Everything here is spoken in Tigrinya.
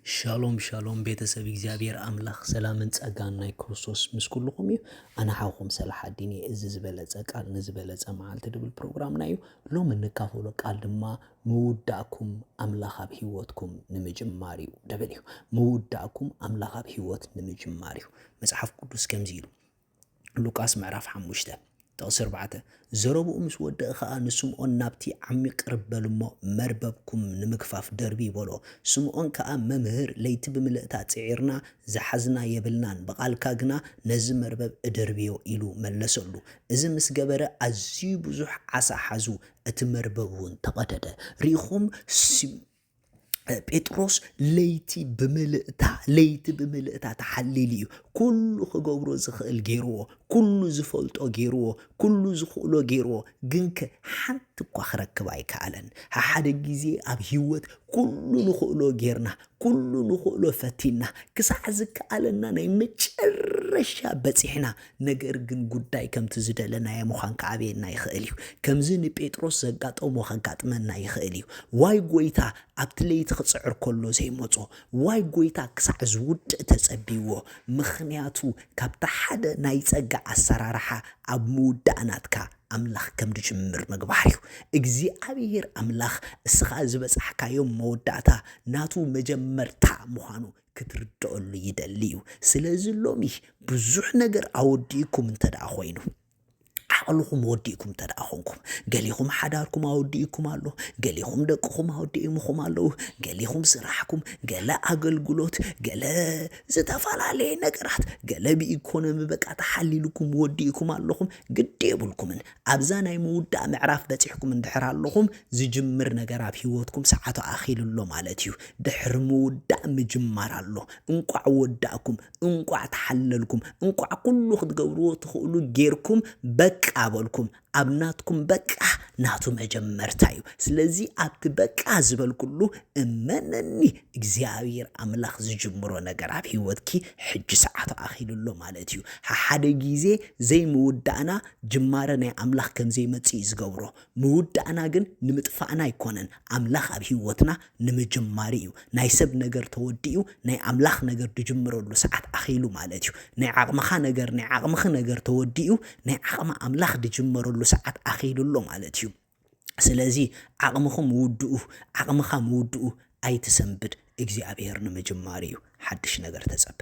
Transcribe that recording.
ሻሎም ሻሎም ቤተሰብ እግዚኣብሔር ኣምላኽ ሰላምን ጸጋን ናይ ክርስቶስ ምስ ኩልኹም እዩ። ኣነ ሓውኹም ሰላሓዲን እየ። እዚ ዝበለጸ ቃል ንዝበለጸ መዓልቲ ድብል ፕሮግራምና እዩ። ሎም እንካፈሎ ቃል ድማ ምውዳእኩም ኣምላኽ ኣብ ህይወትኩም ንምጅማር እዩ ድብል እዩ። ምውዳእኩም ኣምላኽ ኣብ ህይወት ንምጅማር እዩ። መጽሓፍ ቅዱስ ከምዚ ኢሉ ሉቃስ ምዕራፍ ሓሙሽተ ጥቕሲ ኣርባዕተ፣ ዘረብኡ ምስ ወደአ ኸኣ ንስምዖን ናብቲ ዓሚቕ ርበል እሞ መርበብኩም ንምግፋፍ ደርቢ በሎ። ስምዖን ከኣ መምህር ለይቲ ብምልእታ ጽዒርና ዝሓዝና የብልናን፣ ብቓልካ ግና ነዚ መርበብ እደርብዮ ኢሉ መለሰሉ። እዚ ምስ ገበረ ኣዝዩ ብዙሕ ዓሳ ሓዙ፣ እቲ መርበብ እውን ተቐደደ። ርኢኹም ሲ- ጴጥሮስ ለይቲ ብምልእታ ለይቲ ብምልእታ ተሓሊሉ እዩ። ኩሉ ክገብሮ ዝኽእል ገይርዎ፣ ኩሉ ዝፈልጦ ገይርዎ፣ ኩሉ ዝኽእሎ ገይርዎ። ግንከ ሓንቲ እኳ ክረክብ ኣይከኣለን። ሓደ ግዜ ኣብ ህይወት ኩሉ ንኽእሎ ጌርና ኩሉ ንኽእሎ ፈቲና ክሳዕ ዝከኣለና ናይ መጨረሻ በፂሕና። ነገር ግን ጉዳይ ከምቲ ዝደለናዮ ምዃን ክኣብየና ይኽእል እዩ። ከምዚ ንጴጥሮስ ዘጋጠሞ ከጋጥመና ይኽእል እዩ። ዋይ ጎይታ ኣብቲ ለይቲ ክፅዕር ከሎ ዘይመጾ፣ ዋይ ጎይታ ክሳዕ ዝውድእ ተጸቢዎ። ምኽንያቱ ካብቲ ሓደ ናይ ጸጋ ኣሰራርሓ ኣብ ምውዳእ ናትካ ኣምላኽ ከም ዝጅምር ምግባር እዩ። እግዚኣብሔር ኣምላኽ እስኻ ዝበጻሕካዮም መወዳእታ ናቱ መጀመርታ ምዃኑ ክትርድኣሉ ይደሊ እዩ። ስለዚ ሎሚ ብዙሕ ነገር ኣወዲእኩም እንተ ደኣ ኮይኑ ዓቕልኹም ወዲእኩም እንተ ደኣ ኾንኩም፣ ገሊኹም ሓዳርኩም ኣወዲእኩም ኣሎ፣ ገሊኹም ደቅኹም ኣወዲእምኹም ኣለዉ፣ ገሊኹም ስራሕኩም፣ ገለ ኣገልግሎት፣ ገለ ዝተፈላለየ ነገራት፣ ገለ ብኢኮኖሚ በቃ ተሓሊልኩም ወዲእኩም ኣለኹም። ግዲ የብልኩምን። ኣብዛ ናይ ምውዳእ ምዕራፍ በጺሕኩም እንድሕር ኣለኹም ዝጅምር ነገር ኣብ ህይወትኩም ሰዓቱ ኣኺሉ ኣሎ ማለት እዩ። ድሕሪ ምውዳእ ምጅማር ኣሎ። እንቋዕ ወዳእኩም፣ እንቋዕ ተሓለልኩም፣ እንቋዕ ኩሉ ክትገብርዎ ትኽእሉ ጌርኩም በቃ በልኩም። ኣብ ናትኩም በቃ ናቱ መጀመርታ እዩ። ስለዚ ኣብቲ በቃ ዝበልኩሉ እመነኒ እግዚኣብሔር ኣምላኽ ዝጅምሮ ነገር ኣብ ህይወትኪ ሕጂ ሰዓቱ ኣኺሉ ኣሎ ማለት እዩ። ሓደ ግዜ ዘይምውዳእና ጅማረ ናይ ኣምላኽ ከም ዘይመጽእ እዩ ዝገብሮ። ምውዳእና ግን ንምጥፋእና ኣይኮነን። ኣምላኽ ኣብ ህይወትና ንምጅማር እዩ። ናይ ሰብ ነገር ተወዲኡ ናይ ኣምላኽ ነገር ድጅምረሉ ሰዓት ኣኺሉ ማለት እዩ። ናይ ዓቕምኻ ነገር ናይ ዓቕምኺ ነገር ተወዲኡ ናይ ዓቕሚ ኣምላኽ ድጅመረሉ ሰዓት ኣኺሉ ኣሎ ማለት እዩ። ስለዚ ዓቕምኹም ውድኡ ዓቕምኻ ምውድኡ ኣይትሰንብድ። እግዚኣብሔር ንምጅማር እዩ። ሓድሽ ነገር ተጸበ።